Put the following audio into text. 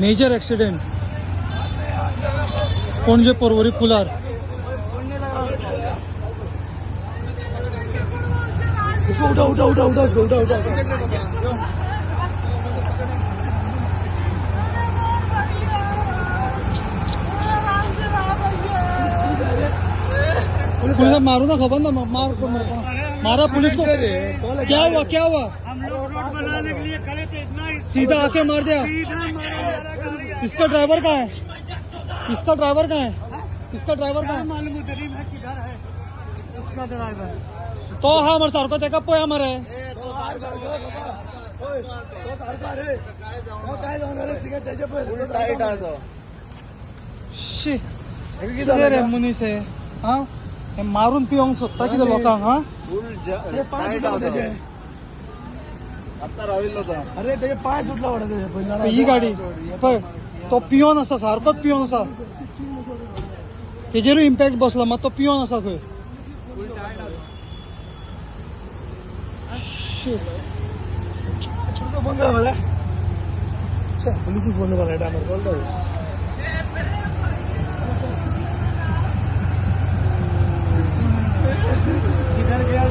Major accident Panaji Porvorim पुलार. उसको उठा उठा उठा उठा उसको उठा उठा. पुलिस मारू ना, खबर ना, मार मारा पुलिस को. क्या हुआ क्या हुआ? हम लोग रोड बनाने के लिए खड़े थे, इतना सीधा आके मार दिया. इसका ड्राइवर कहाँ है? इसका ड्राइवर कहाँ है? इसका ड्राइवर कहाँ है? मालूम है किधर है उसका ड्राइवर. तो हा मरे सारको तेका पळय मरे. शी कितें रे मनीस हे. हा हे मारून पिवंक सोदता कितें लोकांक. हा अरे तेजे पांय सुटला वाटत ही गाडी पळय, तो पियोन आसा, सारकोच पियोन आसा. तेजेरूय इम्पॅक्ट बसला, मात तो पियोन आसा खंय. फोन करा मला, पुलिस फोन करा. किधर गया?